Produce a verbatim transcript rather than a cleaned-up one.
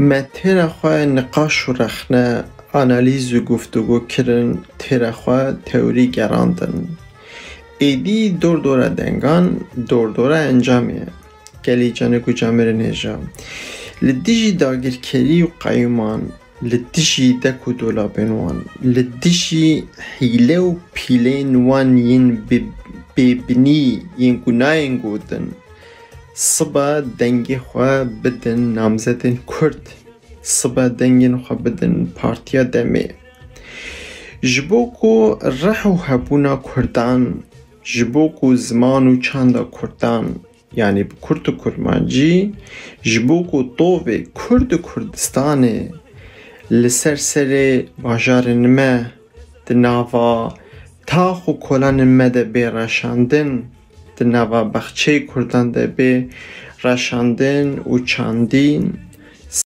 Me têra xwe niqaş û rexne, analîz û guftûgo kirin, têra xwe teorî gerandin. Êdî dordora dengan, dordora encamê ye. Gelî canik û camirên hêja. Li dijî dagirkerî û qeyûman, li dijî dek û dolabên wan, li dijî hîle û pîlên wan yên bi-, bêbinî, yên gunayên gotin, sibe dengê xwe bidin namzetên Kurd, sibe dengên xwe bidin Partiya Demê. Ji bo ku rih û hebûna Kurdan, ji bo ku ziman û çanda Kurdan, yanî bi Kurd û Kurmancî, ji bo ku tovê Kurd û Kurdistanê li ser serê bajarên me, di nava tax û kolanên me de bê reşandin, di nava bexçeyê Kurdan de bê reşandin û çandîn,